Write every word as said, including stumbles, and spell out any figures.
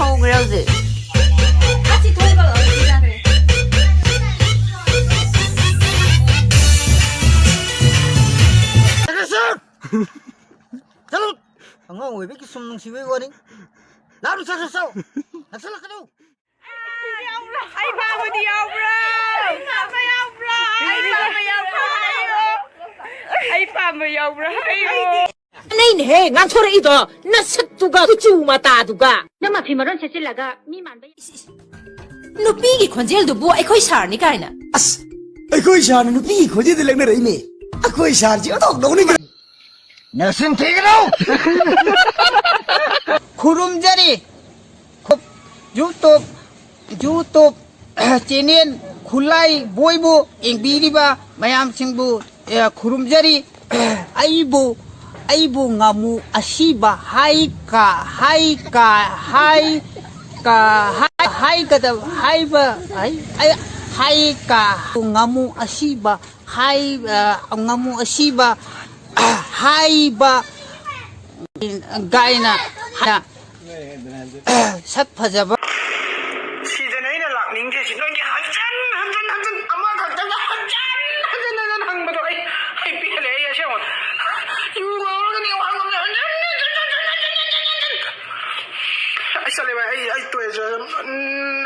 ꯍꯧꯈ꯭ꯔꯦ ꯍꯧꯖꯤꯛ꯫ ꯆꯠꯂꯨ! ꯑꯉꯥꯡ ꯑꯣꯏꯕꯒꯤ ꯁꯨꯝ ꯅꯨꯡꯁꯤꯕꯩ ꯋꯥꯅꯤ꯫ ꯂꯥꯛꯑꯣ, ꯆꯠꯂꯨ, ꯆꯠꯂꯨ! ꯅꯛꯁꯜꯂꯛꯀꯅꯨ! ꯑꯩ ꯄꯥꯝꯕꯗꯤ ꯌꯥꯎꯕ꯭ꯔꯥ? ꯑꯩ ꯄꯥꯝꯕ ꯌꯥꯎꯕ꯭ꯔꯥ? ꯑꯩ ꯄꯥꯝꯕ ꯌꯥꯎꯕ꯭ꯔꯥ? ꯍꯥꯏꯌꯣ꯫ ꯑꯩ ꯄꯥꯝꯕ ꯌꯥꯎꯕ꯭ꯔꯥ? ꯍꯥꯏꯌꯣ꯫ ꯅꯩꯅꯦꯍꯦ ꯉꯥꯡꯊꯣꯔꯛꯏꯗꯣ, ꯅꯁꯛꯇꯨꯒ ꯀꯨꯆꯨ ꯃꯇꯥꯗꯨꯒ꯫ ꯅꯪ ꯃꯐꯤ ꯃꯔꯣꯟ ꯁꯦꯠꯆꯤꯜꯂꯒ ꯃꯤ ꯃꯥꯟꯕ ꯌꯥ- ꯅꯨꯄꯤꯒꯤ ꯈꯣꯟꯖꯦꯜꯗꯨꯕꯨ ꯑꯩꯈꯣꯏ ꯁꯥꯔꯅꯤ ꯀꯥꯏꯅ꯫ ꯑꯁ, ꯑꯩꯈꯣꯏ ꯁꯥꯔꯅ ꯅꯨꯄꯤꯒꯤ ꯈꯣꯟꯖꯦꯜꯗ ꯂꯛꯅꯔꯛꯏꯅꯦ꯫ ꯑꯩꯈꯣꯏ ꯁꯥꯔꯁꯤ ꯑꯣꯟꯊꯣꯛ ꯅꯣꯛꯅꯤꯡꯈ꯭ꯔꯦ꯫ ꯅꯆꯤꯟ ꯊꯤꯒꯅꯨ! ꯈꯨꯔꯨꯝꯖꯔꯤ꯫ YouTube, YouTube channel ꯈꯨꯂꯥꯏꯕꯣꯏꯕꯨ ꯌꯦꯡꯕꯤꯔꯤꯕ ꯃꯌꯥꯝꯁꯤꯡꯕꯨ, ꯑꯦ, ꯈꯨꯔꯨꯝꯖꯔꯤ꯫ ꯑꯩꯕꯨ, ꯑꯩꯕꯨ ꯉꯥꯃꯨ ꯑꯁꯤꯕ ꯍꯥꯏ ꯀ-, ꯍꯥꯏ ꯀ-, ꯍꯥꯏ ꯀ-, ꯍꯥꯏ-, ꯍꯥꯏꯒꯗꯕ, ꯍꯥꯏꯕ, ꯍꯥꯏ-, ꯑꯩ-, ꯍꯥꯏ ꯀ-, ꯉꯥꯃꯨ ꯑꯁꯤꯕ ꯍꯥꯏ-, ꯑ, ꯉꯥꯃꯨ ꯑꯁꯤꯕ ꯍꯥꯏꯕ ꯒꯥꯏꯅ ꯁꯛ ꯐꯖꯕ꯫ ꯁꯤꯗꯅꯦ ꯑꯩꯅ ꯂꯥꯛꯅꯤꯡꯗ꯭ꯔꯤꯁꯤ꯫ ꯅꯣꯏꯒꯤ ꯍꯟꯖꯟ ꯍꯟꯖꯟ ꯍꯟꯖꯟ ꯑꯃꯈꯛꯇꯪꯗ ꯍꯟꯖꯟ ꯍꯟꯖꯟ ꯍꯟꯖꯟ ꯍꯪꯕꯗꯣ ꯑꯩ, ꯑꯩ ꯄꯦꯜꯂꯦ꯫ ꯑꯩ ꯑꯁꯦꯡꯕ ꯌꯨ ꯉꯥꯎꯔꯒꯅꯤ ꯋꯥ ꯉꯝꯗꯦ꯫ ꯍꯟꯖꯟ ꯍꯟꯖꯟ ꯍꯟꯖꯟ ꯍꯟꯖꯟ ꯍꯟꯖꯟ꯫ ꯑꯩ ꯆꯠꯂꯦ ꯚꯥꯏ, ꯑꯩ, ꯑꯩ ꯇꯣꯛꯑꯦ꯫ ꯎꯝ꯫